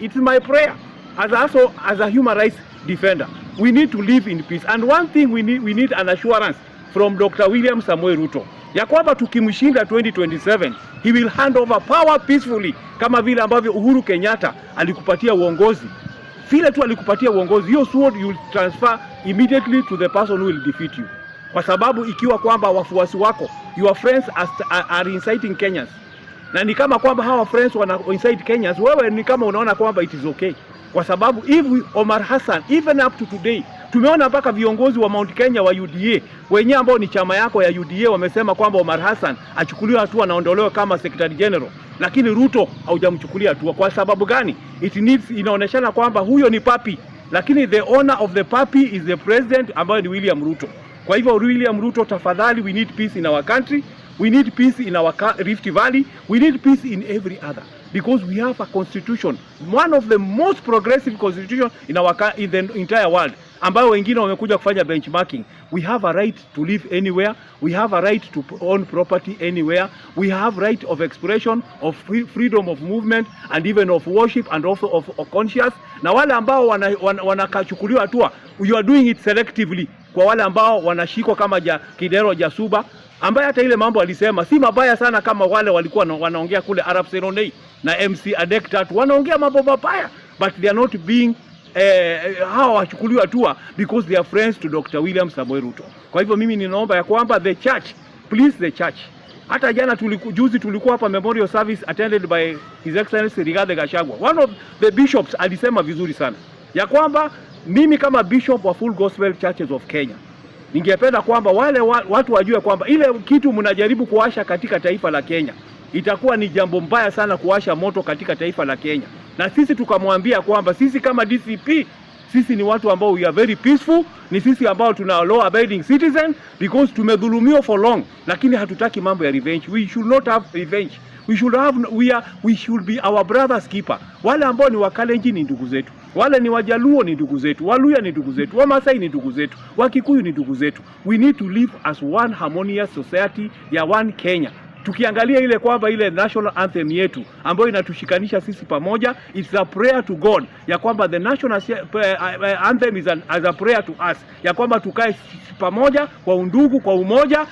It's my prayer as also as a human rights defender. We need to live in peace. And one thing we need an assurance from Dr. William Samoei Ruto ya kwamba tukimshinda 2027, he will hand over power peacefully, kama vile ambavyo Uhuru Kenyatta alikupatia uongozi. Vile tu alikupatia uongozi, hiyo sword you will transfer immediately to the person who will defeat you, kwa sababu ikiwa kwamba wafuasi wako, your friends are inciting Kenyans, na ni kama kwamba hawa friends wana incite Kenyans, wewe ni kama unaona kwamba it is okay, kwa sababu if Omar Hassan, even up to today, tumeona mpaka viongozi wa Mount Kenya wa UDA wenyewe, ambao ni chama yako ya UDA, wamesema kwamba Omar Hassan achukuliwe hatua na aondolewe kama secretary general, lakini Ruto haujamchukulia hatua. Kwa sababu gani? It needs inaoneshana kwamba huyo ni puppy, lakini the owner of the puppy is the president, ambayo ni William Ruto. Kwa hivyo William Ruto, tafadhali, we need peace in our country. We need peace in our Rift Valley. We need peace in every other, because we have a constitution, one of the most progressive constitution in the entire world, ambayo wengine wamekuja kufanya benchmarking. We have a right to live anywhere. We have a right to own property anywhere. We have right of expression, of freedom of movement and even of worship and also of conscience. Na wale ambao wanakachukuliwa hatua, you are doing it selectively kwa wale ambao wanashikwa kama Kidero Jasuba, ambaye hata ile mambo alisema si mabaya sana kama wale walikuwa wanaongea kule Arap Seronei na MC Adek Tatu wanaongea mambo mabaya, but they are not being hawa wachukuliwe hatua because they are friends to Dr. William Samoei Ruto. Kwa hivyo mimi ninaomba ya kwamba the church, please, the church. Hata jana juzi tulikuwa hapa memorial service attended by His Excellency Rigathi Gachagua. One of the bishops alisema vizuri sana ya kwamba mimi kama bishop wa Full Gospel Churches of Kenya ningependa kwamba wale watu wajue kwamba ile kitu mnajaribu kuwasha katika taifa la Kenya itakuwa ni jambo mbaya sana, kuwasha moto katika taifa la Kenya. Na sisi tukamwambia kwamba sisi kama DCP, sisi ni watu ambao we are very peaceful, ni sisi ambao tuna law abiding citizen because tumedhulumiwa for long, lakini hatutaki mambo ya revenge. We should not have revenge. We should have we are we should be our brother's keeper. Wale ambao ni Wakalenjin ni ndugu zetu, wale ni Wajaluo ni ndugu zetu, Waluya ni ndugu zetu, Wamasai ni ndugu zetu, Wakikuyu ni ndugu zetu. We need to live as one harmonious society ya one Kenya, tukiangalia ile kwamba ile national anthem yetu ambayo inatushikanisha sisi pamoja, it's a prayer to God, ya kwamba the national anthem is as a prayer to us, ya kwamba tukae pamoja kwa undugu, kwa umoja.